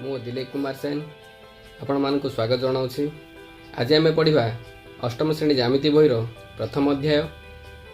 ମୁଁ ଦିଲୀପ କୁମାର ସେନ ଆପଣମାନଙ୍କୁ ସ୍ୱାଗତ ଜଣାଉଛି। ଆଜି ଆମେ ପଢ଼ିବା ଅଷ୍ଟମ ଶ୍ରେଣୀ ଜ୍ୟାମିତି ବହିର ପ୍ରଥମ ଅଧ୍ୟାୟ,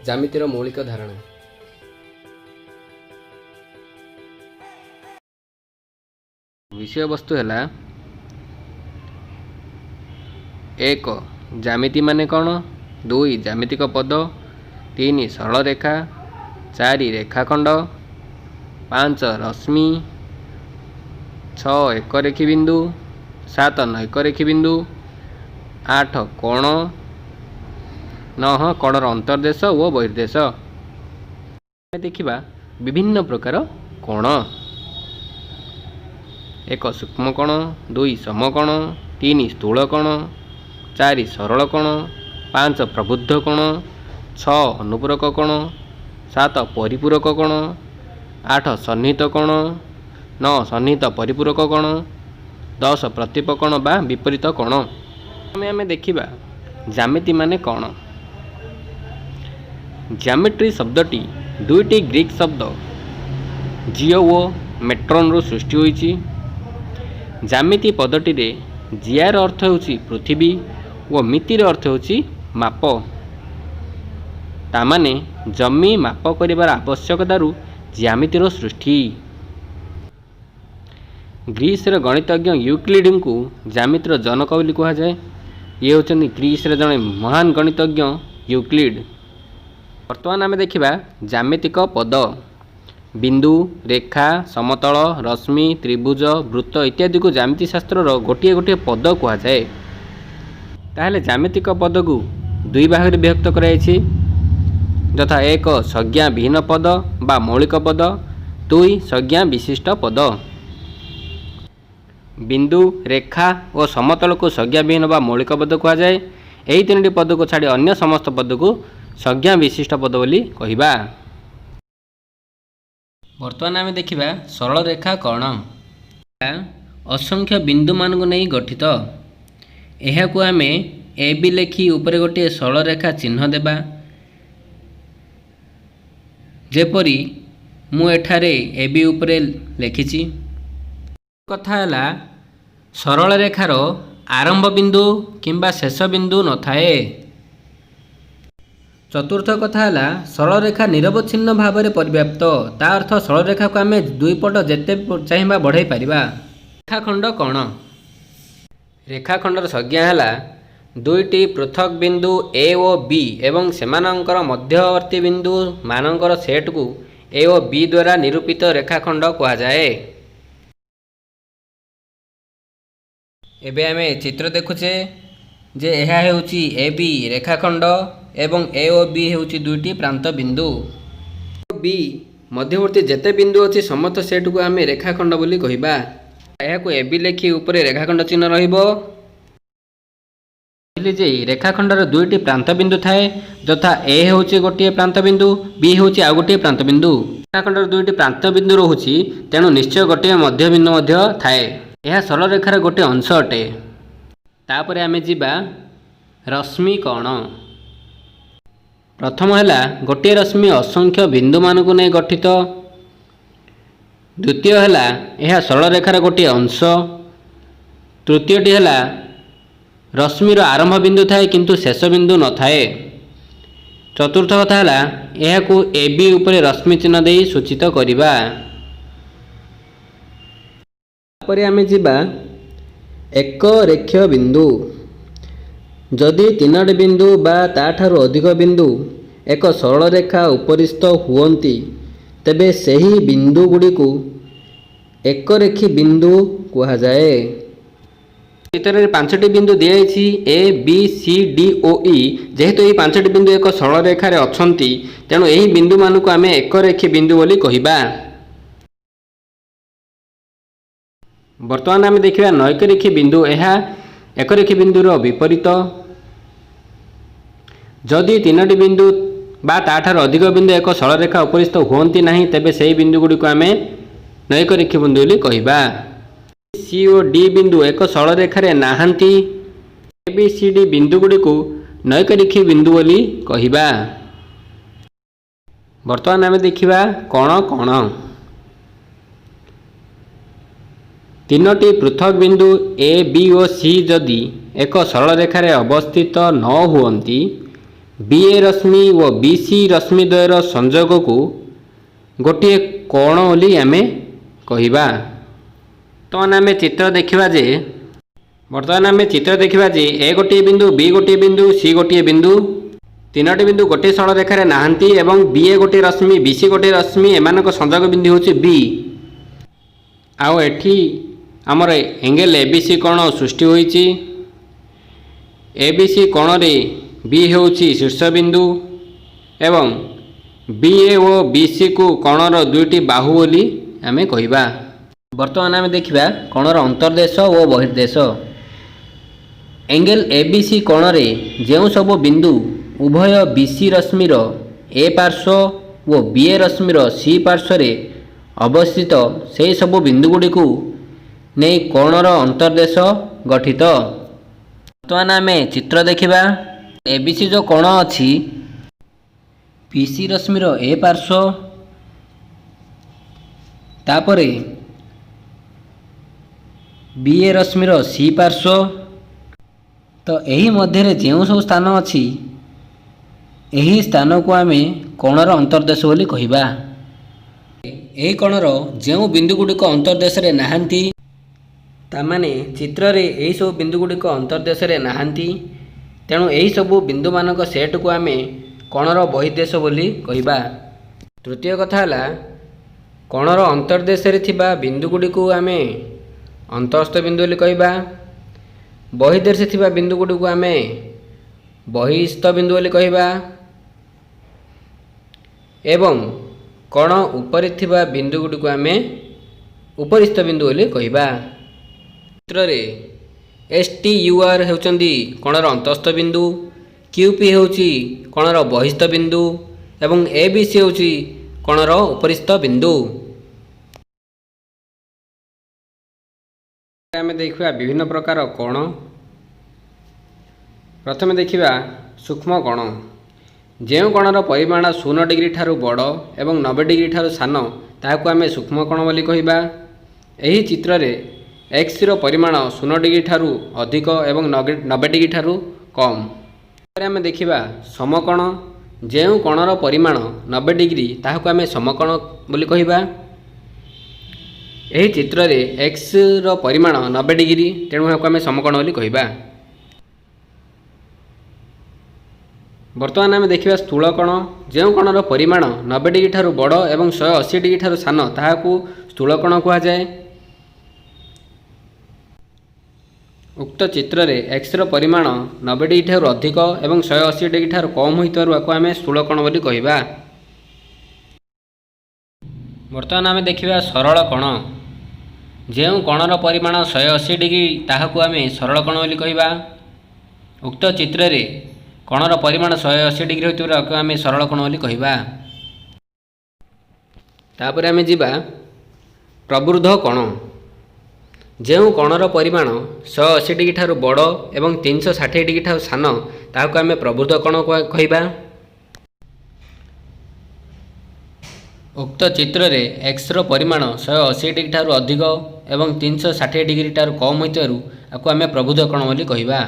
ଜ୍ୟାମିତିର ମୌଳିକ ଧାରଣା। ବିଷୟବସ୍ତୁ ହେଲା: 1, ଜ୍ୟାମିତି ମାନେ କ'ଣ? 2, ଜ୍ୟାମିତିକ ପଦ। 3, ସରଳ ରେଖା। 4, ରେଖାଖଣ୍ଡ। 5, ରଶ୍ମି। 6, ଏକରେଖୀ ବିନ୍ଦୁ। 7, ନୈକରେଖୀ ବିନ୍ଦୁ। 8, କୋଣ। 9, କୋଣର ଅନ୍ତର୍ଦେଶ ଓ ବହିର୍ଦେଶ। ଆମେ ଦେଖିବା ବିଭିନ୍ନ ପ୍ରକାର କୋଣ। 1, ସୂକ୍ଷ୍ମ କୋଣ। 2, ସମକୋଣ। 3, ସ୍ଥୂଳ କୋଣ। 4, ସରଳ କୋଣ। 5, ପ୍ରବୁଦ୍ଧ କୋଣ। 6, ଅନୁପୂରକ କୋଣ। 7, ପରିପୂରକ କୋଣ। 8, ସନ୍ନିହିତ କୋଣ। 9, ସନ୍ନିହିତ ପରିପୂରକ କୋଣ। 10, ପ୍ରତୀପ କୋଣ ବା ବିପରୀତ କୋଣ। ଆମେ ଦେଖିବା ଜ୍ୟାମିତି ମାନେ କ'ଣ। ଜ୍ୟାମେଟ୍ରି ଶବ୍ଦଟି ଦୁଇଟି ଗ୍ରୀକ୍ ଶବ୍ଦ ଜିଓ ଓ ମେଟ୍ରନ୍ରୁ ସୃଷ୍ଟି ହୋଇଛି। ଜ୍ୟାମିତି ପଦଟିରେ ଜିଆର ଅର୍ଥ ହେଉଛି ପୃଥିବୀ ଓ ମିତିର ଅର୍ଥ ହେଉଛି ମାପ। ତାମାନେ ଜମି ମାପ କରିବାର ଆବଶ୍ୟକତାରୁ ଜ୍ୟାମିତିର ସୃଷ୍ଟି। ଗ୍ରୀସର ଗଣିତଜ୍ଞ ୟୁକ୍ଲିଡଙ୍କୁ ଜ୍ୟାମିତିର ଜନକ ବୋଲି କୁହାଯାଏ। ଇଏ ହେଉଛନ୍ତି ଗ୍ରୀସର ଜଣେ ମହାନ ଗଣିତଜ୍ଞ ୟୁକ୍ଲିଡ। ବର୍ତ୍ତମାନ ଆମେ ଦେଖିବା ଜ୍ୟାମିତିକ ପଦ। ବିନ୍ଦୁ, ରେଖା, ସମତଳ, ରଶ୍ମି, ତ୍ରିଭୁଜ, ବୃତ୍ତ ଇତ୍ୟାଦିକୁ ଜ୍ୟାମିତି ଶାସ୍ତ୍ରର ଗୋଟିଏ ଗୋଟିଏ ପଦ କୁହାଯାଏ। ତାହେଲେ ଜ୍ୟାମିତିକ ପଦକୁ ଦୁଇ ଭାଗରେ ବିଭକ୍ତ କରାଯାଇଛି, ଯଥା 1, ସଂଜ୍ଞା ବିହୀନ ପଦ ବା ମୌଳିକ ପଦ। 2, ସଂଜ୍ଞା ବିଶିଷ୍ଟ ପଦ। ବିନ୍ଦୁ, ରେଖା ଓ ସମତଳକୁ ସଂଜ୍ଞାବିହୀନ ବା ମୌଳିକ ପଦ କୁହାଯାଏ। ଏହି ତିନୋଟି ପଦକୁ ଛାଡ଼ି ଅନ୍ୟ ସମସ୍ତ ପଦକୁ ସଂଜ୍ଞା ବିଶିଷ୍ଟ ପଦ ବୋଲି କହିବା। ବର୍ତ୍ତମାନ ଆମେ ଦେଖିବା ସରଳ ରେଖା କ'ଣ। ଅସଂଖ୍ୟ ବିନ୍ଦୁମାନଙ୍କୁ ନେଇ ଗଠିତ। ଏହାକୁ ଆମେ ଏ ବି ଲେଖି ଉପରେ ଗୋଟିଏ ସରଳ ରେଖା ଚିହ୍ନ ଦେବା, ଯେପରି ମୁଁ ଏଠାରେ ଏ ବି ଉପରେ ଲେଖିଛି। କଥା ହେଲା, ସରଳ ରେଖାର ଆରମ୍ଭ ବିନ୍ଦୁ କିମ୍ବା ଶେଷ ବିନ୍ଦୁ ନଥାଏ। ଚତୁର୍ଥ କଥା ହେଲା, ସରଳରେଖା ନିରବଚ୍ଛିନ୍ନ ଭାବରେ ପରିବ୍ୟାପ୍ତ। ତା ଅର୍ଥ ସରଳରେଖାକୁ ଆମେ ଦୁଇ ପଟ ଯେତେ ଚାହିଁବା ବଢ଼ାଇ ପାରିବା। ରେଖାଖଣ୍ଡ କ'ଣ? ରେଖାଖଣ୍ଡର ସଂଜ୍ଞା ହେଲା, ଦୁଇଟି ପୃଥକ୍ ବିନ୍ଦୁ ଏ ଓ ବି ଏବଂ ସେମାନଙ୍କର ମଧ୍ୟବର୍ତ୍ତୀ ବିନ୍ଦୁ ମାନଙ୍କର ସେଟକୁ ଏ ଓ ବି ଦ୍ୱାରା ନିରୂପିତ ରେଖାଖଣ୍ଡ କୁହାଯାଏ। ଏବେ ଆମେ ଚିତ୍ର ଦେଖୁଛେ ଯେ ଏହା ହେଉଛି ଏ ବି ରେଖାଖଣ୍ଡ ଏବଂ ଏ ଓ ବି ହେଉଛି ଦୁଇଟି ପ୍ରାନ୍ତ ବିନ୍ଦୁ। ବି ମଧ୍ୟବର୍ତ୍ତୀ ଯେତେ ବିନ୍ଦୁ ଅଛି, ସମସ୍ତ ସେଟକୁ ଆମେ ରେଖାଖଣ୍ଡ ବୋଲି କହିବା। ଏହାକୁ ଏ ବି ଲେଖି ଉପରେ ରେଖାଖଣ୍ଡ ଚିହ୍ନ ରହିବ। କହିଲି ଯେ ରେଖାଖଣ୍ଡର ଦୁଇଟି ପ୍ରାନ୍ତ ବିନ୍ଦୁ ଥାଏ, ଯଥା ଏ ହେଉଛି ଗୋଟିଏ ପ୍ରାନ୍ତ ବିନ୍ଦୁ, ବି ହେଉଛି ଆଉ ଗୋଟିଏ ପ୍ରାନ୍ତ ବିନ୍ଦୁ। ରେଖାଖଣ୍ଡର ଦୁଇଟି ପ୍ରାନ୍ତ ବିନ୍ଦୁ ରହୁଛି, ତେଣୁ ନିଶ୍ଚୟ ଗୋଟିଏ ମଧ୍ୟବିନ୍ଦୁ ମଧ୍ୟ ଥାଏ। ଏହା ସରଳରେଖାର ଗୋଟିଏ ଅଂଶ ଅଟେ। ତାପରେ ଆମେ ଯିବା ରଶ୍ମି କ'ଣ। ପ୍ରଥମ ହେଲା, ଗୋଟିଏ ରଶ୍ମି ଅସଂଖ୍ୟ ବିନ୍ଦୁମାନଙ୍କୁ ନେଇ ଗଠିତ। ଦ୍ୱିତୀୟ ହେଲା, ଏହା ସରଳରେଖାର ଗୋଟିଏ ଅଂଶ। ତୃତୀୟଟି ହେଲା, ରଶ୍ମିର ଆରମ୍ଭ ବିନ୍ଦୁ ଥାଏ କିନ୍ତୁ ଶେଷ ବିନ୍ଦୁ ନଥାଏ। ଚତୁର୍ଥ କଥା ହେଲା, ଏହାକୁ ଏ ବି ଉପରେ ରଶ୍ମି ଚିହ୍ନ ଦେଇ ସୂଚିତ କରିବା। ତାପରେ ଆମେ ଯିବା ଏକ ରେଖୀୟ ବିନ୍ଦୁ। ଯଦି ତିନୋଟି ବିନ୍ଦୁ ବା ତାଠାରୁ ଅଧିକ ବିନ୍ଦୁ ଏକ ସରଳ ରେଖା ଉପରିସ୍ଥ ହୁଅନ୍ତି, ତେବେ ସେହି ବିନ୍ଦୁଗୁଡ଼ିକୁ ଏକରେଖୀ ବିନ୍ଦୁ କୁହାଯାଏ। ଚିତ୍ରରେ ପାଞ୍ଚଟି ବିନ୍ଦୁ ଦିଆଯାଇଛି, ଏ, ବି, ସି, ଡି ଓ ଇ। ଯେହେତୁ ଏହି ପାଞ୍ଚଟି ବିନ୍ଦୁ ଏକ ସରଳ ରେଖାରେ ଅଛନ୍ତି, ତେଣୁ ଏହି ବିନ୍ଦୁମାନଙ୍କୁ ଆମେ ଏକରେଖୀ ବିନ୍ଦୁ ବୋଲି କହିବା। ବର୍ତ୍ତମାନ ଆମେ ଦେଖିବା ନୈକରେଖୀ ବିନ୍ଦୁ। ଏହା ଏକରେଖୀ ବିନ୍ଦୁର ବିପରୀତ। ଯଦି ତିନୋଟି ବିନ୍ଦୁ ବା ତାଠାରୁ ଅଧିକ ବିନ୍ଦୁ ଏକ ସରଳରେଖା ଉପରିସ୍ଥ ହୁଅନ୍ତି ନାହିଁ, ତେବେ ସେହି ବିନ୍ଦୁଗୁଡ଼ିକୁ ଆମେ ନୈକରେଖୀ ବିନ୍ଦୁ ବୋଲି କହିବା। ସି ଓ ଡି ବିନ୍ଦୁ ଏକ ସରଳରେଖାରେ ନାହାନ୍ତି। ଏ, ବି, ସି, ଡି ବିନ୍ଦୁଗୁଡ଼ିକୁ ନୈକରେଖୀ ବିନ୍ଦୁ ବୋଲି କହିବା। ବର୍ତ୍ତମାନ ଆମେ ଦେଖିବା କୋଣ କ'ଣ। ତିନୋଟି ପୃଥକ ବିନ୍ଦୁ ଏ, ବି ଓ ସି ଯଦି ଏକ ସରଳ ରେଖାରେ ଅବସ୍ଥିତ ନ ହୁଅନ୍ତି, ବି ଏ ରଶ୍ମି ଓ ବି ସି ରଶ୍ମି ଦ୍ୱୟର ସଂଯୋଗକୁ ଗୋଟିଏ କୋଣ ବୋଲି ଆମେ କହିବା। ବର୍ତ୍ତମାନ ଆମେ ଚିତ୍ର ଦେଖିବା ଯେ ଏ ଗୋଟିଏ ବିନ୍ଦୁ, ବି ଗୋଟିଏ ବିନ୍ଦୁ, ସି ଗୋଟିଏ ବିନ୍ଦୁ। ତିନୋଟି ବିନ୍ଦୁ ଗୋଟିଏ ସରଳ ରେଖାରେ ନାହାନ୍ତି ଏବଂ ବି ଏ ଗୋଟିଏ ରଶ୍ମି, ବି ସି ଗୋଟିଏ ରଶ୍ମି, ଏମାନଙ୍କ ସଂଯୋଗ ବିନ୍ଦୁ ହେଉଛି ବି। ଆଉ ଏଠି ଆମର ଏଙ୍ଗେଲ ଏ ବି ସି କୋଣ ସୃଷ୍ଟି ହୋଇଛି। ଏ ବି ସି କୋଣରେ ବି ହେଉଛି ଶୀର୍ଷବିନ୍ଦୁ ଏବଂ ବି ଏ ଓ ବି ସିକୁ କୋଣର ଦୁଇଟି ବାହୁ ବୋଲି ଆମେ କହିବା। ବର୍ତ୍ତମାନ ଆମେ ଦେଖିବା କୋଣର ଅନ୍ତର୍ଦେଶ ଓ ବହିର୍ଦେଶ। ଏଙ୍ଗେଲ ଏ ବି ସି କୋଣରେ ଯେଉଁ ସବୁ ବିନ୍ଦୁ ଉଭୟ ବି ସି ରଶ୍ମିର ଏ ପାର୍ଶ୍ୱ ଓ ବି ଏ ରଶ୍ମିର ସି ପାର୍ଶ୍ୱରେ ଅବସ୍ଥିତ, ସେହି ସବୁ ବିନ୍ଦୁଗୁଡ଼ିକୁ ନେଇ କୋଣର ଅନ୍ତର୍ଦେଶ ଗଠିତ। ବର୍ତ୍ତମାନ ଆମେ ଚିତ୍ର ଦେଖିବା। ଏ ବି ସି ଯେଉଁ କୋଣ ଅଛି, ବି ସି ରଶ୍ମିର ଏ ପାର୍ଶ୍ୱ, ତାପରେ ବି ଏ ରଶ୍ମିର ସି ପାର୍ଶ୍ୱ। ତ ଏହି ମଧ୍ୟରେ ଯେଉଁ ସବୁ ସ୍ଥାନ ଅଛି, ଏହି ସ୍ଥାନକୁ ଆମେ କୋଣର ଅନ୍ତର୍ଦେଶ ବୋଲି କହିବା। ଏହି କୋଣର ଯେଉଁ ବିନ୍ଦୁଗୁଡ଼ିକ ଅନ୍ତର୍ଦେଶରେ ନାହାନ୍ତି, ତାମାନେ ଚିତ୍ରରେ ଏହିସବୁ ବିନ୍ଦୁଗୁଡ଼ିକ ଅନ୍ତର୍ଦେଶରେ ନାହାନ୍ତି, ତେଣୁ ଏହିସବୁ ବିନ୍ଦୁମାନଙ୍କ ସେଟ୍କୁ ଆମେ କୋଣର ବହିର୍ଦେଶ ବୋଲି କହିବା। ତୃତୀୟ କଥା ହେଲା, କୋଣର ଅନ୍ତର୍ଦେଶରେ ଥିବା ବିନ୍ଦୁଗୁଡ଼ିକୁ ଆମେ ଅନ୍ତଃସ୍ଥ ବିନ୍ଦୁ ବୋଲି କହିବା, ବହିର୍ଦେଶରେ ଥିବା ବିନ୍ଦୁଗୁଡ଼ିକୁ ଆମେ ବହିସ୍ଥ ବିନ୍ଦୁ ବୋଲି କହିବା ଏବଂ କୋଣ ଉପରେ ଥିବା ବିନ୍ଦୁଗୁଡ଼ିକୁ ଆମେ ଉପରିସ୍ଥ ବିନ୍ଦୁ ବୋଲି କହିବା। ଚିତ୍ରରେ ଏସ୍ ଟି ୟୁ ଆର୍ ହେଉଛନ୍ତି କୋଣର ଅନ୍ତଃସ୍ଥ ବିନ୍ଦୁ, କ୍ୟୁ ପି ହେଉଛି କୋଣର ବହିସ୍ଥ ବିନ୍ଦୁ ଏବଂ ଏ ବି ସି ହେଉଛି କୋଣର ଉପରିସ୍ଥ ବିନ୍ଦୁ। ଆମେ ଦେଖିବା ବିଭିନ୍ନ ପ୍ରକାର କୋଣ। ପ୍ରଥମେ ଦେଖିବା ସୂକ୍ଷ୍ମ କୋଣ। ଯେଉଁ କୋଣର ପରିମାଣ 0 ଡିଗ୍ରୀ ଠାରୁ ବଡ଼ ଏବଂ 90 ଡିଗ୍ରୀ ଠାରୁ ସାନ, ତାହାକୁ ଆମେ ସୂକ୍ଷ୍ମ କୋଣ ବୋଲି କହିବା। ଏହି ଚିତ୍ରରେ ଏକ୍ସର ପରିମାଣ 0 ଡିଗ୍ରୀ ଠାରୁ ଅଧିକ ଏବଂ 90 ଡିଗ୍ରୀ ଠାରୁ କମ୍। ତାପରେ ଆମେ ଦେଖିବା ସମକୋଣ। ଯେଉଁ କୋଣର ପରିମାଣ 90 ଡିଗ୍ରୀ, ତାହାକୁ ଆମେ ସମକୋଣ ବୋଲି କହିବା। ଏହି ଚିତ୍ରରେ ଏକ୍ସର ପରିମାଣ 90 ଡିଗ୍ରୀ, ତେଣୁ ଏହାକୁ ଆମେ ସମକୋଣ ବୋଲି କହିବା। ବର୍ତ୍ତମାନ ଆମେ ଦେଖିବା ସ୍ଥୂଳ କୋଣ। ଯେଉଁ କୋଣର ପରିମାଣ 90 ଡିଗ୍ରୀ ଠାରୁ ବଡ଼ ଏବଂ 180 ଡିଗ୍ରୀ ଠାରୁ ସାନ, ତାହାକୁ ସ୍ଥୂଳ କୋଣ କୁହାଯାଏ। ଉକ୍ତ ଚିତ୍ରରେ ଏକ୍ସର ପରିମାଣ 90 ଡିଗ୍ରୀ ଠାରୁ ଅଧିକ ଏବଂ 180 ଡିଗ୍ରୀ ଠାରୁ କମ୍ ହୋଇଥିବାରୁ ଏହାକୁ ଆମେ ସ୍ଥୂଳ କୋଣ ବୋଲି କହିବା। ବର୍ତ୍ତମାନ ଆମେ ଦେଖିବା ସରଳ କୋଣ। ଯେଉଁ କୋଣର ପରିମାଣ 180 ଡିଗ୍ରୀ, ତାହାକୁ ଆମେ ସରଳ କୋଣ ବୋଲି କହିବା। ଉକ୍ତ ଚିତ୍ରରେ କୋଣର ପରିମାଣ 180 ଡିଗ୍ରୀ ହୋଇଥିବାରୁ ଏହାକୁ ଆମେ ସରଳ କୋଣ ବୋଲି କହିବା। ତାପରେ ଆମେ ଯିବା ପ୍ରବୃଦ୍ଧ କୋଣ। ଯେଉଁ କୋଣର ପରିମାଣ 180 ଡିଗ୍ରୀ ଠାରୁ ବଡ଼ ଏବଂ 360 ଡିଗ୍ରୀ ଠାରୁ ସାନ, ତାହାକୁ ଆମେ ପ୍ରବୃଦ୍ଧ କୋଣ କହିବା। ଉକ୍ତ ଚିତ୍ରରେ ଏକ୍ସର ପରିମାଣ 180 ଡିଗ୍ରୀ ଠାରୁ ଅଧିକ ଏବଂ 360 ଡିଗ୍ରୀ ଠାରୁ କମ୍ ହୋଇଥିବାରୁ ଏହାକୁ ଆମେ ପ୍ରବୃଦ୍ଧ କୋଣ ବୋଲି କହିବା।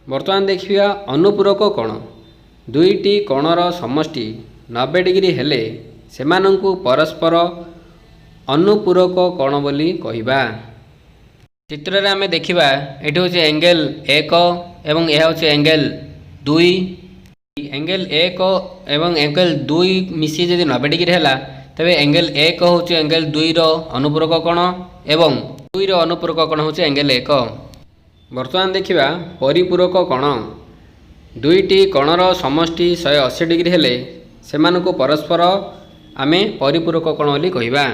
ବର୍ତ୍ତମାନ ଦେଖିବା ଅନୁପୂରକ କୋଣ। ଦୁଇଟି କୋଣର ସମଷ୍ଟି 90 ଡିଗ୍ରୀ ହେଲେ ସେମାନଙ୍କୁ ପରସ୍ପର ଅନୁପୂରକ କୋଣ ବୋଲି କହିବା। ଚିତ୍ରରେ ଆମେ ଦେଖିବା, ଏଠି ହେଉଛି ଏଙ୍ଗେଲ 1 ଏବଂ ଏହା ହେଉଛି ଏଙ୍ଗେଲ 2। ଏଙ୍ଗେଲ 1 ଏବଂ ଏଙ୍ଗେଲ 2 ମିଶି ଯଦି 90 ଡିଗ୍ରୀ ହେଲା, ତେବେ ଏଙ୍ଗେଲ 1 ହେଉଛି ଏଙ୍ଗେଲ 2ର ଅନୁପୂରକ କୋଣ ଏବଂ 2ର ଅନୁପୂରକ କୋଣ ହେଉଛି ଏଙ୍ଗେଲ 1। ବର୍ତ୍ତମାନ ଦେଖିବା ପରିପୂରକ କୋଣ। ଦୁଇଟି କୋଣର ସମଷ୍ଟି 180 ଡିଗ୍ରୀ ହେଲେ ସେମାନଙ୍କୁ ପରସ୍ପର ଆମେ ପରିପୂରକ କୋଣ ବୋଲି କହିବା।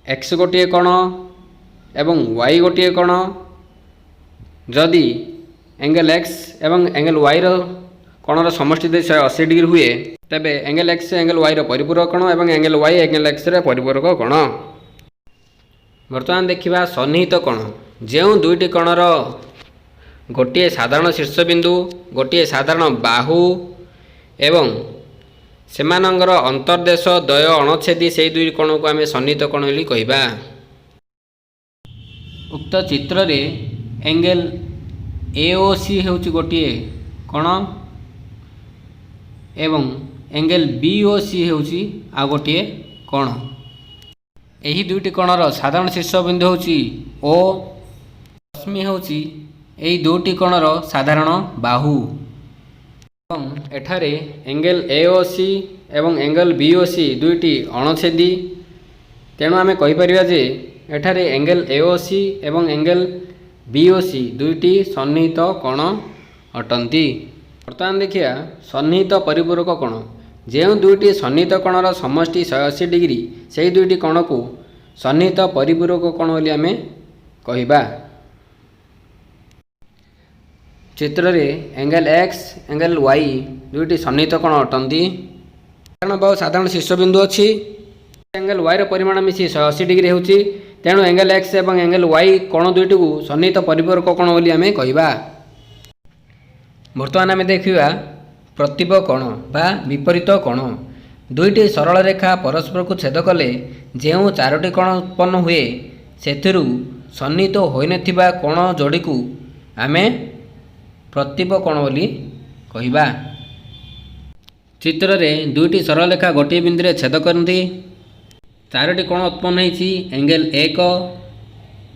ଏକ୍ସ ଗୋଟିଏ କୋଣ ଏବଂ ୱାଇ ଗୋଟିଏ କୋଣ। ଯଦି ଏଙ୍ଗେଲ ଏକ୍ସ ଏବଂ ଏଙ୍ଗେଲ ୱାଇର କୋଣର ସମଷ୍ଟି ଯଦି 180 ଡିଗ୍ରୀ ହୁଏ, ତେବେ ଏଙ୍ଗେଲ ଏକ୍ସ ଏଙ୍ଗେଲ ୱାଇର ପରିପୂରକ କୋଣ ଏବଂ ଏଙ୍ଗେଲ ୱାଇ ଏଙ୍ଗେଲ ଏକ୍ସର ପରିପୂରକ କୋଣ। ବର୍ତ୍ତମାନ ଦେଖିବା ସନ୍ନିହିତ କୋଣ। ଯେଉଁ ଦୁଇଟି କୋଣର ଗୋଟିଏ ସାଧାରଣ ଶୀର୍ଷବିନ୍ଦୁ, ଗୋଟିଏ ସାଧାରଣ ବାହୁ ଏବଂ ସେମାନଙ୍କର ଅନ୍ତର୍ଦେଶ ଦ୍ୱୟ ଅଣଛେଦୀ, ସେଇ ଦୁଇ କୋଣକୁ ଆମେ ସନ୍ନିହିତ କୋଣ ବୋଲି କହିବା। ଉକ୍ତ ଚିତ୍ରରେ ଏଙ୍ଗେଲ ଏ ଓ ସି ହେଉଛି ଗୋଟିଏ କୋଣ ଏବଂ ଏଙ୍ଗେଲ ବି ଓ ସି ହେଉଛି ଆଉ ଗୋଟିଏ କୋଣ। ଏହି ଦୁଇଟି କୋଣର ସାଧାରଣ ଶୀର୍ଷବିନ୍ଦୁ ହେଉଛି ଓ। ରଶ୍ମି ହେଉଛି ଏହି ଦୁଇଟି କୋଣର ସାଧାରଣ ବାହୁ ଏବଂ ଏଠାରେ ଏଙ୍ଗେଲ ଏ ଓ ସି ଏବଂ ଏଙ୍ଗେଲ ବି ଓ ସି ଦୁଇଟି ଅଣଛେଦୀ। ତେଣୁ ଆମେ କହିପାରିବା ଯେ ଏଠାରେ ଏଙ୍ଗେଲ ଏ ଓ ସି ଏବଂ ଏଙ୍ଗେଲ ବି ଓ ସି ଦୁଇଟି ସନ୍ନିହିତ କୋଣ ଅଟନ୍ତି। ବର୍ତ୍ତମାନ ଦେଖିବା ସନ୍ନିହିତ ପରିପୂରକ କୋଣ। ଯେଉଁ ଦୁଇଟି ସନ୍ନିହିତ କୋଣର ସମଷ୍ଟି 180 ଡିଗ୍ରୀ, ସେହି ଦୁଇଟି କୋଣକୁ ସନ୍ନିହିତ ପରିପୂରକ କୋଣ ବୋଲି ଆମେ କହିବା। ଚିତ୍ରରେ ଏଙ୍ଗେଲ ଏକ୍ସ, ଏଙ୍ଗେଲ ୱାଇ ଦୁଇଟି ସନ୍ନିହିତ କୋଣ ଅଟନ୍ତି। ସାଧାରଣ ବାହୁ, ସାଧାରଣ ଶୀର୍ଷବିନ୍ଦୁ ଅଛି। ଏଙ୍ଗେଲ ୱାଇର ପରିମାଣ ମିଶି 180 ଡିଗ୍ରୀ ହେଉଛି। ତେଣୁ ଏଙ୍ଗେଲ ଏକ୍ସ ଏବଂ ଏଙ୍ଗେଲ ୱାଇ କୋଣ ଦୁଇଟିକୁ ସନ୍ନିହିତ ପରିପୂରକ କୋଣ ବୋଲି ଆମେ କହିବା। ବର୍ତ୍ତମାନ ଆମେ ଦେଖିବା ପ୍ରତିପ କୋଣ ବା ବିପରୀତ କୋଣ। ଦୁଇଟି ସରଳ ରେଖା ପରସ୍ପରକୁ ଛେଦ କଲେ ଯେଉଁ ଚାରୋଟି କୋଣ ଉତ୍ପନ୍ନ ହୁଏ, ସେଥିରୁ ସନ୍ନିହିତ ହୋଇନଥିବା କୋଣ ଯୋଡ଼ିକୁ ଆମେ ପ୍ରତିପ କୋଣ ବୋଲି କହିବା। ଚିତ୍ରରେ ଦୁଇଟି ସରଳ ରେଖା ଗୋଟିଏ ବିନ୍ଦୁରେ ଛେଦ କରନ୍ତି। ଚାରୋଟି କୋଣ ଉତ୍ପନ୍ନ ହେଇଛି: ଏଙ୍ଗେଲ 1,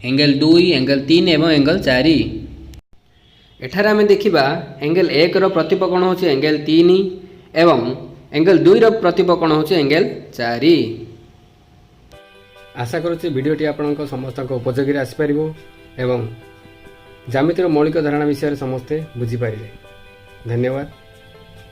ଏଙ୍ଗେଲ 2, ଏଙ୍ଗେଲ 3 ଏବଂ ଏଙ୍ଗେଲ 4। ଏଠାରେ ଆମେ ଦେଖିବା ଏଙ୍ଗେଲ 1ର ପ୍ରତିପ କୋଣ ହେଉଛି ଏଙ୍ଗେଲ 3 ଏବଂ ଏଙ୍ଗେଲ 2ର ପ୍ରତିପ କୋଣ ହେଉଛି ଏଙ୍ଗେଲ 4। ଆଶା କରୁଛି ଭିଡ଼ିଓଟି ଆପଣଙ୍କ ସମସ୍ତଙ୍କ ଉପଯୋଗୀରେ ଆସିପାରିବ ଏବଂ ଜ୍ୟାମିତିର ମୌଳିକ ଧାରଣା ବିଷୟରେ ସମସ୍ତେ ବୁଝିପାରିବେ। ଧନ୍ୟବାଦ।